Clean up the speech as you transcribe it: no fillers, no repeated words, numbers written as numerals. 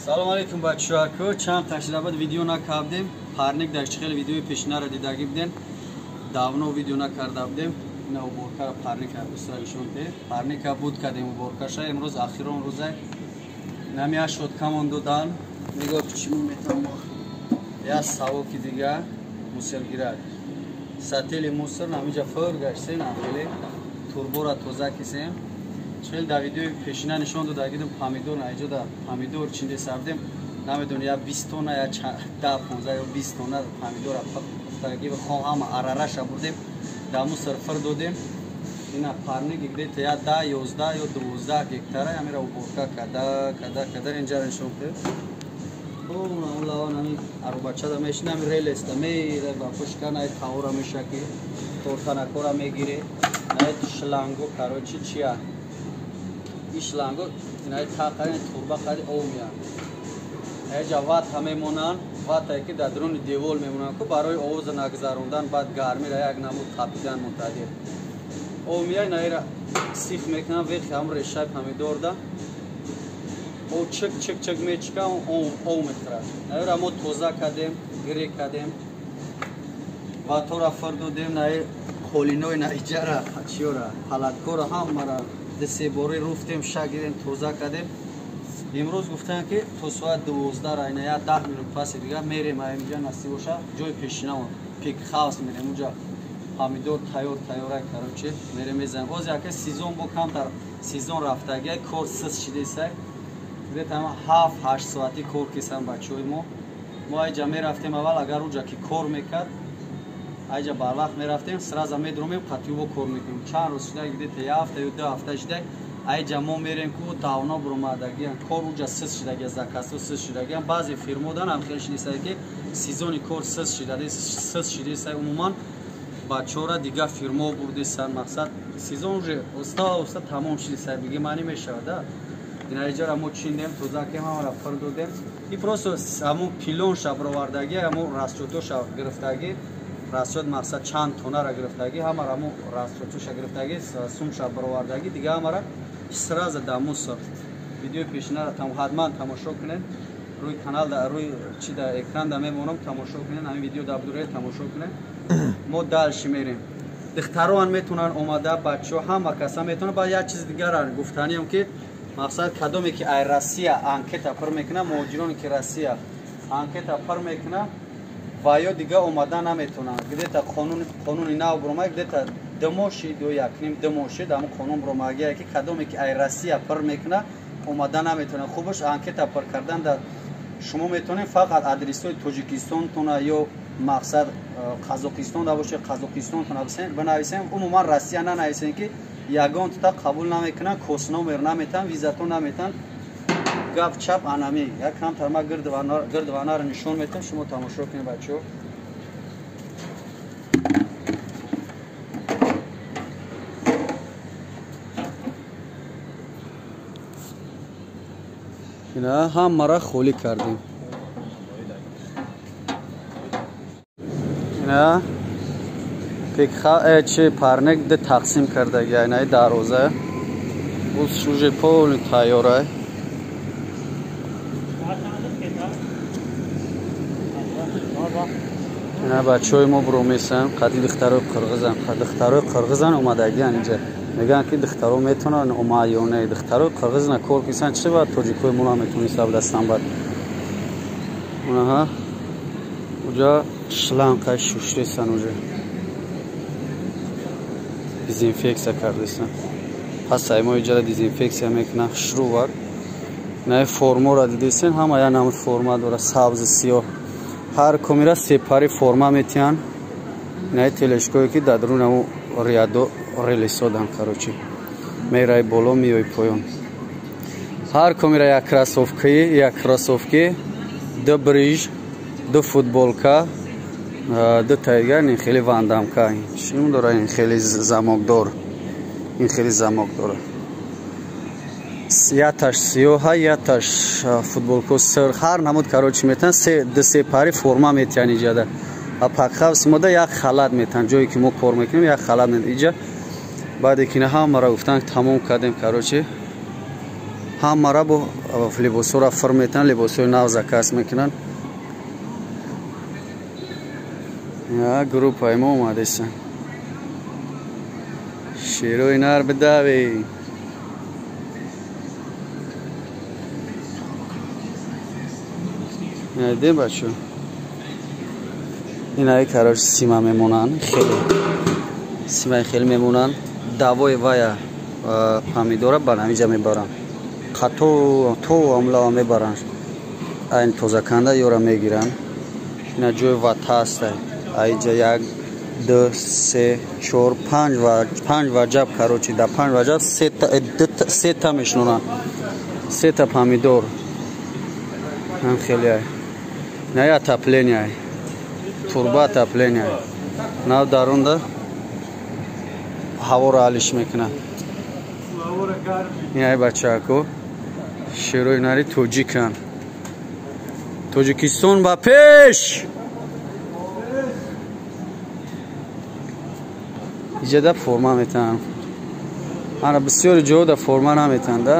Салом алейкум бачаҳо, чанд ташда бад видео накардем. Парник дар хеле видеои пешинара дидаги будем. Давно видео накарда будем. Ина уборкара парника бисра нишон де. Парника буд кардем уборкаша. Имрӯз ахирон рӯза. Намия шуд камон додан. Нигоҳ чӣ метамо. Я савоки дига мусиргирак. Сатели мусир намиҷа фор гаштем, хеле турбора тоза кисем. Хеле дар видеои пешина нишон дода гидем помидор наиҷода помидор чинде сабдем. Намедонам я 20 тонна я 10 15 ё 20 тонна помидора пухтаги хом ҳама арараша бурдем. Дар мусир фир додем. Ина парник где-то я 10 11 ё 12 гектара амира уборка када када када инҷа нишон дед. Он лаван ами арубачада мешинам релеста меира ба пушкана ай тавра мешаки тортанакора мегире най шланго короче чия ин шланго инай тақари турба қари об меяд. Эҷа вата мемонанд, ватае ки дар дуруни девол мемонанд ку барои овоза нагузарондан, баъд гармира як намуд қапидан мунтадир. Об меяд, инаира сих мекунанд, вехи ҳам решаи помидорда об чик чик чик мечика, об мехӯрад. Наира мо тоза кардем, гире кардем, ватора фир додем, наи қолинои наиҷара чиёра палаткора ҳамара се бори руфтем, шагирем, тоза кардем. Имрӯз гуфтанд ки то соат 12 райна я 10 минут паси дига мерем инҷа насиб боша ҷои пешинамон пик хаус мерем, унҷа помидор тайёр тайёра короче мерем мезанем. Оз яке сезон бо камтар сезон рафтагия кор сис шидесак где-то 7-8 соати кор кисан бачаҳои мо. Мо айҷа мерафтем аввал, агар унҷа ки кор мекард айҷа барвақт мерафтем, сразу медромем, қативо кор мекунем. Чанд рӯз шуда, где-то як ҳафта ё ду ҳафта шуда, айҷа мо мерем ку давно буромадагиян, кор уҷа сис шудагия, заказҳо сис шудагиян. Баъзе фирмодан ҳам хеле шидисае ки сезони кор сис шидисае, умуман бачаҳора дига фирмо бурдисан. Мақсад сезон уже оста оста тамом шидисае, биги маънӣ мешавад да. Инаиҷара мо чиндем, тоза кем, ҳамара фир додем. И просто ҳамун пилонша баровардагӣ, ҳамун расчётоша гирифтагӣ, расчёт мақсад чанд тоннара гирифтагӣ, ҳамара ҳамун расчётоша гирифтагӣ, сумша баровардагӣ, дига ҳамара сразу дар мусор. Видеои пешинара ҳатман тамошо кунед. Рӯи канал да рӯи чи да экран да мемонам, тамошо кунед. Ҳамин видео да будуре тамошо кунед. Мо дальше мерем. Духтароан метавонанд омада, бачаҳо ҳама каса метавонанд. Баъд як чиз дигара гуфтаниам ки мақсад кадоме ки ай Россия анкета пур мекунад, муҳоҷироне ки Россия анкета пур мекунад ва ё дига омада наметавонанд. Где-то қонуни нав буромад, где-то ду моҳ шид ё якним ду моҳ шид, ҳамон қонун буромагие ки кадоме ки ай Россия пур мекунад омада наметавонад. Хубаш анкета пур кардан дар шумо метавонед фақат адресҳои Тоҷикистонтона ё мақсад Қазоқистон да бошед, Қазоқистонтона бинависем. Умуман Россия нанависем ки ягон тута қабул намекунанд, косномер наметан, визато наметан. Гап чап анами. Як камтар ма гирдванаро нишон метам, шумо тамошо кунед бачаҳо. Ина ҳамара холӣ кардем. Ина пикха чи парник д тақсим кардагия, инаи дароза. Уз уже полный тайёра. Ина бачаҳои мо буромесанд, қади духтарои қирғизан, духтарои қирғизан омадагиян инҷа. Мегӯянд ки духтаро метавонанд ома ё не. Духтарои қирғизна кор кисан, чи баъд тоҷикои мо наметавониста дастан бад. Унаҳа уҷа шланга шуштесан, уже дезинфексия кардесан. Пас ай мо иҷара дезинфексия мекунанд, хушрӯвак. Инаи формаро дидесен, ҳама як намуд форма дора, сабз, сиёҳ. Ҳар комира сепари форма метиҳанд. Инаи телешкое ки дар дуруни ҳамун рядо релесодан, короче. Мераи боло, меои поён. Ҳар комира як кроссовки, ду бриж, ду футболка, ду тайгар, ин хеле вандамка. Чӣ дора? Ин хеле замокдор. Ин хеле замок дора. Яташ сиёҳа, яташ футболко сир. Ҳар намуд короче метан, ду се пари форма метиҳанд иҷада. Ва пакхавс мода як халат метан. Ҷое ки мо кор мекунем як халат метан. Иҷа баъде ки ина ҳамаро гуфтанд тамом кардем, короче. Ҳамара бо либосҳоро фир метананд, либосҳои нав заказ мекунанд. Я группаи мо омадесан. Шерои нар бидави. Дидем бачо. Инаи короче сима мемонанд, хеле. Симаи хеле мемонанд. Давои вая помидора ба ҳамиҷа мебаранд. Қато то амлава мебаранд. Айн тозаканда ёра мегиранд. Ина ҷои вата ҳаста. Айҷа 1 2 3 4 5 ва 5 ваҷаб короче да 5 ваҷаб сета мешнонанд. Сета помидор. Ҳам хеле ай. На я отопление ай. Турба отопление ай. Нав дарунда ҳаворо алиш мекунад. Ин ай бачако шерои нари тоҷиканд. Тоҷикистон ба пеш! Иҷада форма метаҳанд. Ана бисёри ҷода форма наметаҳанд, да?